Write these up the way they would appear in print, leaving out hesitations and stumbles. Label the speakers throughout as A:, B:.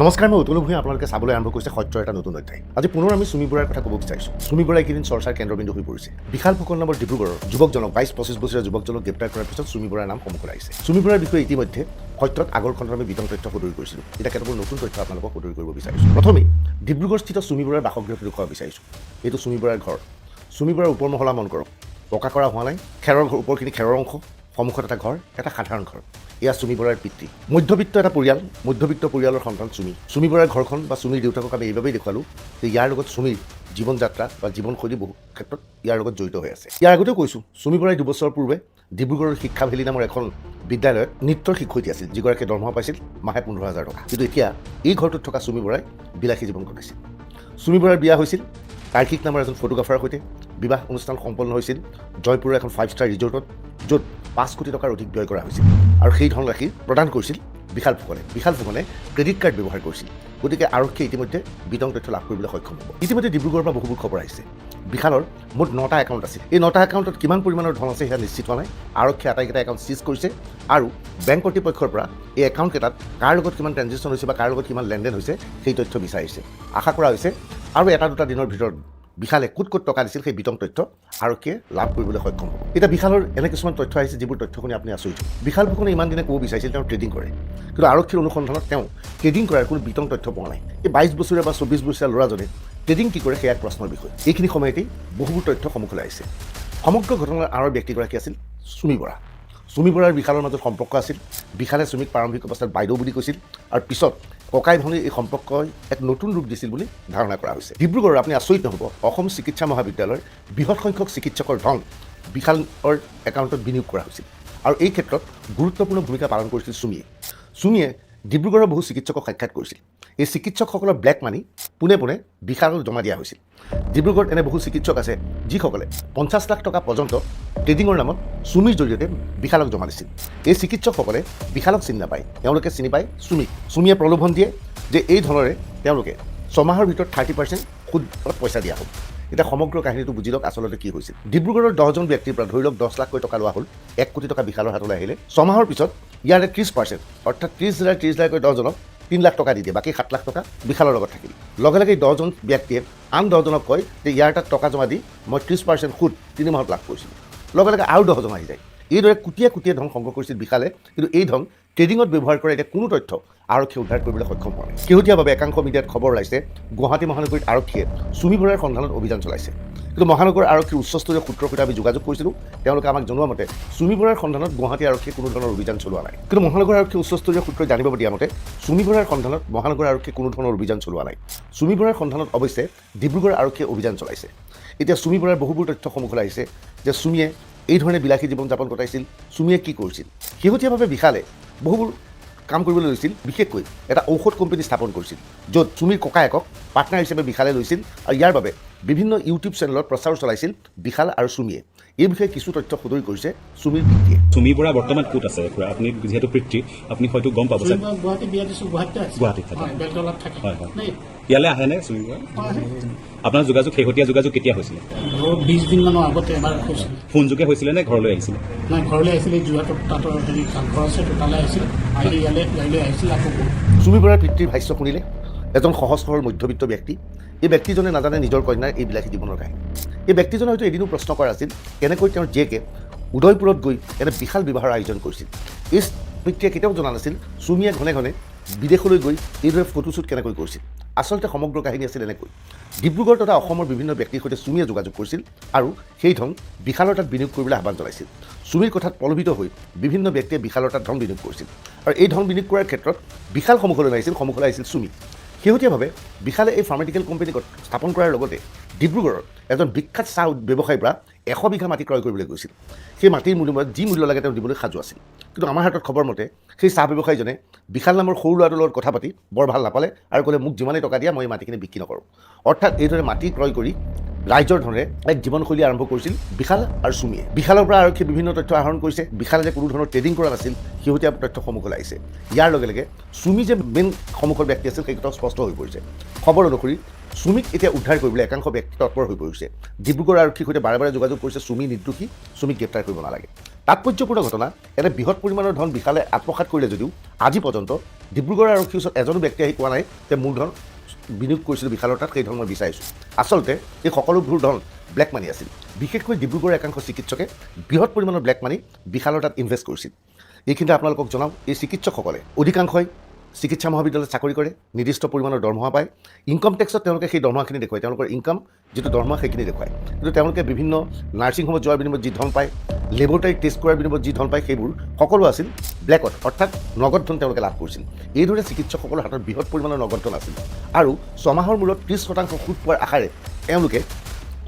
A: নমস্কাৰ, মই অতুল ভূঞা। আপোনালোকে চাবলৈ আৰম্ভ কৰিছে সত্যৰ এটা নতুন অধ্যায়। আজি পুনৰ আমি চুমি বৰাৰ কথা ক'ব বিচাৰিছোঁ। চুমি বৰা এইকেইদিন চৰ্চাৰ কেন্দ্ৰবিন্দু হৈ পৰিছে। বিশাল ফুকন নামৰ ডিব্ৰুগড়ৰ যুৱকজনক, 22-25 বছৰীয়া যুৱকজনক গ্ৰেপ্তাৰ কৰাৰ পিছত চুমি বৰাৰ নাম সন্মুখলৈ আহিছে। চুমি বৰাৰ বিষয়ে ইতিমধ্যে সত্যত আগৰ খণ্ডত আমি বিতং তথ্য সদৰি কৰিছিলোঁ। এতিয়া কেতবোৰ নতুন তথ্য আপোনালোকক সদৰি কৰিব বিচাৰিছোঁ। প্ৰথমেই ডিব্ৰুগড়স্থিত চুমি বৰাৰ বাসগৃহটো দেখুৱাব বিচাৰিছোঁ। এইটো চুমি বৰাৰ ঘৰ। চুমি বৰাৰ ওপৰ মহলা মন কৰক, পকা কৰা হোৱা নাই। খেৰৰ ঘৰ, ওপৰখিনি খেৰৰ অংশ, সন্মুখত এটা ঘৰ, এটা সাধাৰণ ঘৰ। এয়া চুমি বৰাৰ পিতৃ। মধ্যবিত্ত এটা পৰিয়াল, মধ্যবিত্ত পৰিয়ালৰ সন্তান চুমি। চুমি বৰাৰ ঘৰখন বা চুমিৰ দেউতাকক আমি এইবাবেই দেখুৱালোঁ যে ইয়াৰ লগত চুমিৰ জীৱন যাত্ৰা বা জীৱনশৈলী বহু ক্ষেত্ৰত ইয়াৰ লগত জড়িত হৈ আছে। ইয়াৰ আগতেও কৈছোঁ, চুমি বৰাই 2 বছৰ পূৰ্বে ডিব্ৰুগড়ৰ শিক্ষা ভেলী নামৰ এখন বিদ্যালয়ত নৃত্যৰ শিক্ষয়িত্ৰী আছিল, যিগৰাকীয়ে দৰমহা পাইছিল মাহে 15,000 টকা। কিন্তু এতিয়া এই ঘৰটোত থকা চুমি বৰাই বিলাসী জীৱন কটাইছিল। চুমি বৰাৰ বিয়া হৈছিল তাৰ্কিক নামৰ এজন ফটোগ্ৰাফাৰৰ সৈতে। বিবাহ অনুষ্ঠান সম্পন্ন হৈছিল জয়পুৰৰ এখন ফাইভ ষ্টাৰ ৰিজৰ্টত, য'ত 5 কোটি টকাৰ অধিক ব্যয় কৰা হৈছিল আৰু সেই ধনৰাশি প্ৰদান কৰিছিল বিশাল ফুকনে। বিশাল ফুকনে ক্ৰেডিট কাৰ্ড ব্যৱহাৰ কৰিছিল। গতিকে আৰক্ষীয়ে ইতিমধ্যে বিতং তথ্য লাভ কৰিবলৈ সক্ষম হ'ব। ইতিমধ্যে ডিব্ৰুগড়ৰ পৰা বহুবোৰ খবৰ আহিছে। বিশালৰ মুঠ নটা একাউণ্ট আছিল। এই নটা একাউণ্টত কিমান পৰিমাণৰ ধন আছে, সেয়া নিশ্চিত হোৱা নাই। আৰক্ষীয়ে আটাইকেইটা একাউণ্ট চিজ কৰিছে আৰু বেংক কৰ্তৃপক্ষৰ পৰা এই একাউণ্টকেইটাত কাৰ লগত কিমান ট্ৰেনজেকশ্যন হৈছে বা কাৰ লগত কিমান লেনদেন হৈছে, সেই তথ্য বিচাৰিছে। আশা কৰা হৈছে আৰু এটা দুটা দিনৰ ভিতৰত বিশালে ক'ত ক'ত টকা দিছিল, সেই বিতং তথ্য আৰক্ষীয়ে লাভ কৰিবলৈ সক্ষম হ'ব। এতিয়া বিশালৰ এনে কিছুমান তথ্য আহিছে, যিবোৰ তথ্য শুনি আপুনি আচৰিত হ'ব। বিশাল ফুকনে ইমান দিনে ক'ব বিচাৰিছিল তেওঁ ট্ৰেডিং কৰে, কিন্তু আৰক্ষীৰ অনুসন্ধানত তেওঁ ট্ৰেডিং কৰাৰ কোনো বিতং তথ্য পোৱা নাই। এই 22 বছৰীয়া বা 24 বছৰীয়া ল'ৰাজনে ট্ৰেডিং কি কৰে, সেয়া এক প্ৰশ্নৰ বিষয়। এইখিনি সময়তেই বহুবোৰ তথ্য সন্মুখলৈ আহিছে। সমগ্ৰ ঘটনাৰ আঁৰৰ ব্যক্তিগৰাকী আছিল চুমি বৰা। চুমি বৰাৰ বিশালৰ মাজত সম্পৰ্ক আছিল। বিশালে চুমিক প্ৰাৰম্ভিক অৱস্থাত বাইদেউ বুলি কৈছিল আৰু পিছত ককাই ভনীৰ এই সম্পৰ্কই এক নতুন ৰূপ দিছিল বুলি ধাৰণা কৰা হৈছে। ডিব্ৰুগড়ৰ, আপুনি আচৰিত নহ'ব, অসম চিকিৎসা মহাবিদ্যালয়ৰ বৃহৎ সংখ্যক চিকিৎসকৰ ধন বিশালৰ একাউণ্টত বিনিয়োগ কৰা হৈছিল আৰু এই ক্ষেত্ৰত গুৰুত্বপূৰ্ণ ভূমিকা পালন কৰিছিল চুমিয়ে। চুমিয়ে ডিব্ৰুগড়ৰ বহু চিকিৎসকক সাক্ষাৎ কৰিছিল। এই চিকিৎসকসকলৰ ব্লেক মানি পোনে পোনে বিশালক জমা দিয়া হৈছিল। ডিব্ৰুগড়ত এনে বহু চিকিৎসক আছে, যিসকলে 50 লাখ টকা পৰ্যন্ত ট্ৰেডিঙৰ নামত চুমিৰ জৰিয়তে বিশালক জমা দিছিল। এই চিকিৎসকসকলে বিশালক চিনি নাপায়, তেওঁলোকে চিনি পায় চুমিক। চুমিয়ে প্ৰলোভন দিয়ে যে এই ধৰণেৰে তেওঁলোকে ছমাহৰ ভিতৰত 30% সুদত পইচা দিয়া হ'ব। এতিয়া সমগ্ৰ কাহিনীটো বুজি লওক, আচলতে কি হৈছিল। ডিব্ৰুগড়ৰ 10জন ব্যক্তিৰ পৰা ধৰি লওক 10 লাখকৈ টকা লোৱা হ'ল। 1 কোটি টকা বিশালৰ হাতলৈ আহিলে। ছমাহৰ পিছত ইয়াৰে 30%, অৰ্থাৎ 30 হাজাৰ 30 হাজাৰকৈ 10জনক 3 লাখ টকা দি দিয়ে। বাকী 7 লাখ টকা বিশালৰ লগত থাকিল। লগে লগে এই 10জন ব্যক্তিয়ে আন 10জনক কয় যে ইয়াৰ তাত টকা জমা দি মই 30% সুদ 3 মাহত লাভ কৰিছিলোঁ। লগে লগে আৰু 10জন আহি যায়। এইদৰে কোটিয়ে কোটিয়ে ধন সংগ্ৰহ কৰিছিল বিশালে। কিন্তু এই ধন ট্ৰেডিঙত ব্যৱহাৰ কৰা এতিয়া কোনো তথ্য আৰক্ষীয়ে উদ্ধাৰ কৰিবলৈ সক্ষম হোৱা নাই। শেহতীয়াভাৱে একাংশ মিডিয়াত খবৰ ওলাইছে, গুৱাহাটী মহানগৰীত আৰক্ষীয়ে চুমি বৰাৰ সন্ধানত অভিযান চলাইছে। কিন্তু মহানগৰ আৰক্ষীৰ উচ্চস্তৰীয় সূত্ৰৰ সৈতে আমি যোগাযোগ কৰিছিলোঁ। তেওঁলোকে আমাক জনোৱা মতে চুমি বৰাৰ সন্ধানত গুৱাহাটী আৰক্ষীয়ে কোনো ধৰণৰ অভিযান চলোৱা নাই। কিন্তু মহানগৰ আৰক্ষীৰ উচ্চস্তৰীয় সূত্ৰই জানিব দিয়া মতে চুমি বৰাৰ সন্ধানত মহানগৰ আৰক্ষীয়ে কোনো ধৰণৰ অভিযান চলোৱা নাই। চুমি বৰাৰ সন্ধানত অৱশ্যে ডিব্ৰুগড় আৰক্ষীয়ে অভিযান চলাইছে। এতিয়া চুমি বৰাৰ বহুবোৰ তথ্য সন্মুখলৈ আহিছে যে চুমিয়ে এই ধৰণে বিলাসী জীৱন যাপন কটাইছিল, চুমিয়ে কি কৰিছিল। শেহতীয়াভাৱে বিশালে বহুবোৰ কাম কৰিবলৈ লৈছিল। বিশেষকৈ এটা ঔষধ কোম্পানী স্থাপন কৰিছিল, য'ত চুমিৰ ককায়েকক পাৰ্টনাৰ হিচাপে বিশালে লৈছিল আৰু ইয়াৰ বাবে বিভিন্ন ইউটিউব চেনেলত প্ৰচাৰো চলাইছিল বিশাল আৰু চুমিয়ে। এই বিষয়ে কিছু তথ্য সদৰি কৰিছে চুমিৰ পিতৃয়ে।
B: চুমি বৰা বৰ্তমান ক'ত আছে খুৰা? আপুনি যিহেতু পিতৃ, আপুনি হয়তো গম পাব চাগে।
C: চুমি গুৱাহাটী বিয়া দিছোঁ, গুৱাহাটীতে আছে।
B: গুৱাহাটীত থাকে।
C: হয়, বেলতলাত থাকে।
B: হয়, হয়।
C: দেই।
B: ইয়ালৈ আহেনে চুমি বৰা?
C: হয়।
B: আপোনাৰ যোগাযোগ, শেহতীয়া যোগাযোগ কেতিয়া হৈছিলে?
C: ধৰক 20 দিনমানৰ আগতে এবাৰ হৈছিলে।
B: ফোনযোগে হৈছিলে নে ঘৰলৈ আহিছিলে?
C: নাই, ঘৰলৈ আহিছিলে। যোৰহাটত তাঁতৰ হেৰি ঘৰ আছে, তো তালৈ আহিছিল। আহি ইয়ালৈ গাড়ী আহিছিল, আকৌ গ'ল।
A: চুমি বৰাৰ পিতৃৰ ভাষ্য শুনিলে। এজন সহজ সৰল মধ্যবিত্ত ব্যক্তি। এই ব্যক্তিজনে নাজানে নিজৰ কন্যাৰ এই বিলাসী জীৱনৰ কাহিনী। এই ব্যক্তিজনে হয়তো এদিনো প্ৰশ্ন কৰা নাছিল, কেনেকৈ তেওঁৰ জীয়েকে উদয়পুৰত গৈ এনে বিশাল বিবাহৰ আয়োজন কৰিছিল। এই পিতৃয়ে কেতিয়াও জনা নাছিল চুমিয়ে ঘনে ঘনে বিদেশলৈ গৈ এইদৰে ফটোশ্বুট কেনেকৈ কৰিছিল। আচলতে সমগ্ৰ কাহিনী আছিল এনেকৈ, ডিব্ৰুগড় তথা অসমৰ বিভিন্ন ব্যক্তিৰ সৈতে চুমিয়ে যোগাযোগ কৰিছিল আৰু সেই ধন বিশালৰ তাত বিনিয়োগ কৰিবলৈ আহ্বান জনাইছিল। চুমিৰ কথাত প্ৰলোভিত হৈ বিভিন্ন ব্যক্তিয়ে বিশালৰ তাত ধন বিনিয়োগ কৰিছিল আৰু এই ধন বিনিয়োগ কৰাৰ ক্ষেত্ৰত বিশাল সন্মুখলৈ নাহিছিল, সন্মুখলৈ আহিছিল চুমি। শেহতীয়াভাৱে বিশালে এই ফাৰ্মাচিউটিকেল কোম্পানী স্থাপন কৰাৰ লগতে ডিব্ৰুগড়ৰ এজন বিখ্যাত চাহ ব্যৱসায়ীৰ পৰা 100 বিঘা মাটি ক্ৰয় কৰিবলৈ গৈছিল। সেই মাটিৰ মূল্যত যি মূল্য লাগে তেওঁ দিবলৈ সাজু আছিল। কিন্তু আমাৰ হাতত খবৰ মতে সেই চাহ ব্যৱসায়ীজনে বিশাল নামৰ সৰু ল'ৰাটোৰ লগত কথা পাতি বৰ ভাল নাপালে আৰু ক'লে, "মোক যিমানেই টকা দিয়া, মই এই মাটিখিনি বিক্ৰী নকৰোঁ।" অৰ্থাৎ এইদৰে মাটি ক্ৰয় কৰি ৰাইজৰ ধনেৰে এক জীৱনশৈলী আৰম্ভ কৰিছিল বিশাল আৰু চুমিয়ে। বিশালৰ পৰা আৰক্ষীয়ে বিভিন্ন তথ্য আহৰণ কৰিছে। বিশালে যে কোনো ধৰণৰ ট্ৰেডিং কৰা নাছিল, শেহতীয়া তথ্য সন্মুখলৈ আহিছে। ইয়াৰ লগে লগে চুমি যে মেইন সন্মুখৰ ব্যক্তি আছিল, সেই কথাও স্পষ্ট হৈ পৰিছে। খবৰ অনুসৰি চুমিক এতিয়া উদ্ধাৰ কৰিবলৈ একাংশ ব্যক্তি তৎপৰ হৈ পৰিছে। ডিব্ৰুগড় আৰক্ষীৰ সৈতে বাৰে বাৰে যোগাযোগ কৰিছে, চুমি নিৰ্দোষী, চুমিক গ্ৰেপ্তাৰ কৰিব নালাগে। তাৎপৰ্যপূৰ্ণ ঘটনা, এনে বৃহৎ পৰিমাণৰ ধন বিশালে আত্মসাত কৰিলে যদিও আজি পৰ্যন্ত ডিব্ৰুগড় আৰক্ষীৰ ওচৰত এজনো ব্যক্তি আহি কোৱা নাই যে মোৰ ধন বিনিয়োগ কৰিছিলোঁ বিশালৰ তাত, সেই ধন মই বিচাৰিছোঁ। আচলতে এই সকলোবোৰ ধন ব্লেক মানি আছিল। বিশেষকৈ ডিব্ৰুগড়ৰ একাংশ চিকিৎসকে বৃহৎ পৰিমাণৰ ব্লেক মানি বিশালৰ তাত ইনভেষ্ট কৰিছিল। এইখিনিতে আপোনালোকক জনাওঁ, এই চিকিৎসকসকলে অধিকাংশই চিকিৎসা মহাবিদ্যালয়ত চাকৰি কৰে, নিৰ্দিষ্ট পৰিমাণৰ দৰমহা পায়। ইনকাম টেক্সত তেওঁলোকে সেই দৰমহাখিনি দেখুৱায়, তেওঁলোকৰ ইনকাম যিটো দৰমহা সেইখিনি দেখুৱায়। কিন্তু তেওঁলোকে বিভিন্ন নাৰ্ছিং হোমত যোৱাৰ বিনিময়ত যি ধন পায়, লেবৰেটৰী টেষ্ট কৰাৰ বিনিময়ত যি ধন পায়, সেইবোৰ সকলো আছিল ব্লেকত, অৰ্থাৎ নগদ ধন তেওঁলোকে লাভ কৰিছিল। এইদৰে চিকিৎসকসকলৰ হাতত বৃহৎ পৰিমাণৰ নগদ ধন আছিল আৰু 6 মাহৰ মূৰত 30% সুদ পোৱাৰ আশাৰে তেওঁলোকে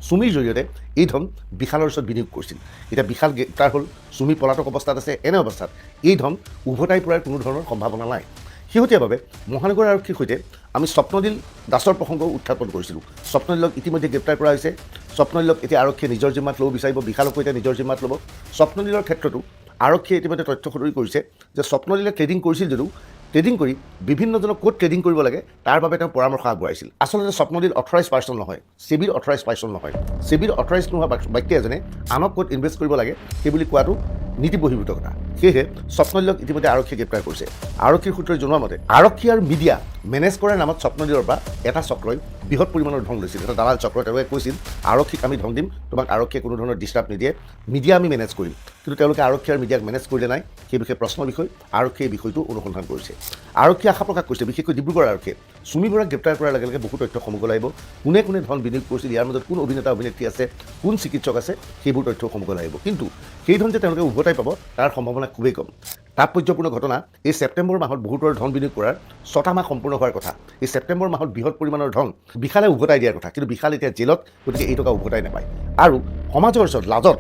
A: চুমিৰ জৰিয়তে এই ধন বিশালৰ ওচৰত বিনিয়োগ কৰিছিল। এতিয়া বিশাল গ্ৰেপ্তাৰ হ'ল, চুমি পলাতক অৱস্থাত আছে। এনে অৱস্থাত এই ধন উভতাই পোৱাৰ কোনো ধৰণৰ সম্ভাৱনা নাই। শেহতীয়াভাৱে মহানগৰ আৰক্ষীৰ সৈতে আমি স্বপ্ননীল দাসৰ প্ৰসংগও উত্থাপন কৰিছিলোঁ। স্বপ্ননীলক ইতিমধ্যে গ্ৰেপ্তাৰ কৰা হৈছে। স্বপ্ননীলক এতিয়া আৰক্ষীয়ে নিজৰ জিম্মাত ল'ব বিচাৰিব, বিশালকো এতিয়া নিজৰ জিম্মাত ল'ব। স্বপ্ননীলৰ ক্ষেত্ৰতো আৰক্ষীয়ে ইতিমধ্যে তথ্য সদৰি কৰিছে যে স্বপ্ননীলে ট্ৰেডিং কৰিছিল যদিও ট্ৰেডিং কৰি বিভিন্নজনক ক'ত ট্ৰেডিং কৰিব লাগে তাৰ বাবে তেওঁ পৰামৰ্শ আগবঢ়াইছিল। আচলতে স্বপ্ননীল অথৰাইজ পাৰ্চন নহয়, চেবিৰ অথৰাইজ পাৰ্চন নহয়। চেবিৰ অথৰাইজ নোহোৱা ব্যক্তি এজনে আনক ক'ত ইনভেষ্ট কৰিব লাগে সেই বুলি কোৱাটো নীতি বহিৰ্ভূত কথা। সেয়েহে স্বপ্ননীলক ইতিমধ্যে আৰক্ষীয়ে গ্ৰেপ্তাৰ কৰিছে। আৰক্ষীৰ সূত্ৰই জনোৱা মতে আৰক্ষী আৰু মিডিয়া মেনেজ কৰাৰ নামত স্বপ্ননীলৰ পৰা এটা চক্ৰই বৃহৎ পৰিমাণৰ ধন লৈছিল। এটা দালাল চক্ৰ। তেওঁলোকে কৈছিল, আৰক্ষীক আমি ধন দিম, তোমাক আৰক্ষীয়ে কোনো ধৰণৰ ডিষ্টাৰ্ব নিদিয়ে, মিডিয়া আমি মেনেজ কৰিম। কিন্তু তেওঁলোকে আৰক্ষী আৰু মিডিয়াক মেনেজ কৰিলে নাই সেই বিষয়ে প্ৰশ্নৰ বিষয়। আৰক্ষীয়ে এই বিষয়টো অনুসন্ধান কৰিছে। আৰক্ষীয়ে আশা প্ৰকাশ কৰিছে, বিশেষকৈ ডিব্ৰুগড় আৰক্ষীয়ে, চুমি বৰাক গ্ৰেপ্তাৰ কৰাৰ লগে লগে বহু তথ্য সন্মুখলৈ আহিব। কোনে কোনে ধন বিনিয়োগ কৰিছিল, ইয়াৰ মাজত কোন অভিনেতা অভিনেত্ৰী আছে, কোন চিকিৎসক আছে, সেইবোৰ তথ্য সন্মুখলৈ আহিব। কিন্তু সেই ধন যে তেওঁলোকে উভতাই পাব তাৰ সম্ভাৱনা খুবেই কম। তাৎপৰ্যপূৰ্ণ ঘটনা, এই ছেপ্টেম্বৰ মাহত বহুতৰ ধন বিনিয়োগ কৰাৰ 6টা মাহ সম্পূৰ্ণ হোৱাৰ কথা। এই ছেপ্টেম্বৰ মাহত বৃহৎ পৰিমাণৰ ধন বিশালে উভতাই দিয়াৰ কথা। কিন্তু বিশাল এতিয়া জেলত, গতিকে এই টকা উভতাই নাপায়। আৰু সমাজৰ ওচৰত লাজত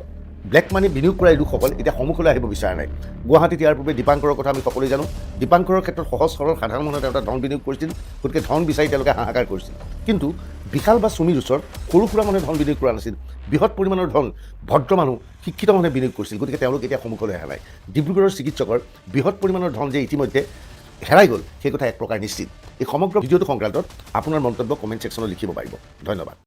A: ব্লেক মানি বিনিয়োগ কৰা এই লোকসকল এতিয়া সন্মুখলৈ আহিব বিচৰা নাই। গুৱাহাটীত ইয়াৰ পূৰ্বে দীপাংকৰৰ কথা আমি সকলোৱে জানো। দীপাংকৰৰ ক্ষেত্ৰত সহজ সৰল সাধাৰণ মানুহে তেওঁ এটা ধন বিনিয়োগ কৰিছিল, গতিকে ধন বিচাৰি তেওঁলোকে হাহাকাৰ কৰিছিল। কিন্তু বিশাল বা চুমিৰ ওচৰত সৰু সুৰা মানুহে ধন বিনিয়োগ কৰা নাছিল। বৃহৎ পৰিমাণৰ ধন ভদ্ৰ মানুহ, শিক্ষিত মানুহে বিনিয়োগ কৰিছিল। গতিকে তেওঁলোক এতিয়া সন্মুখলৈ অহা নাই। ডিব্ৰুগড়ৰ চিকিৎসকৰ বৃহৎ পৰিমাণৰ ধন যে ইতিমধ্যে হেৰাই গ'ল সেই কথা এক প্ৰকাৰ নিশ্চিত। এই সমগ্ৰ ভিডিঅ'টো সংক্ৰান্তত আপোনাৰ মন্তব্য কমেণ্ট ছেকশ্যনত লিখিব পাৰিব। ধন্যবাদ।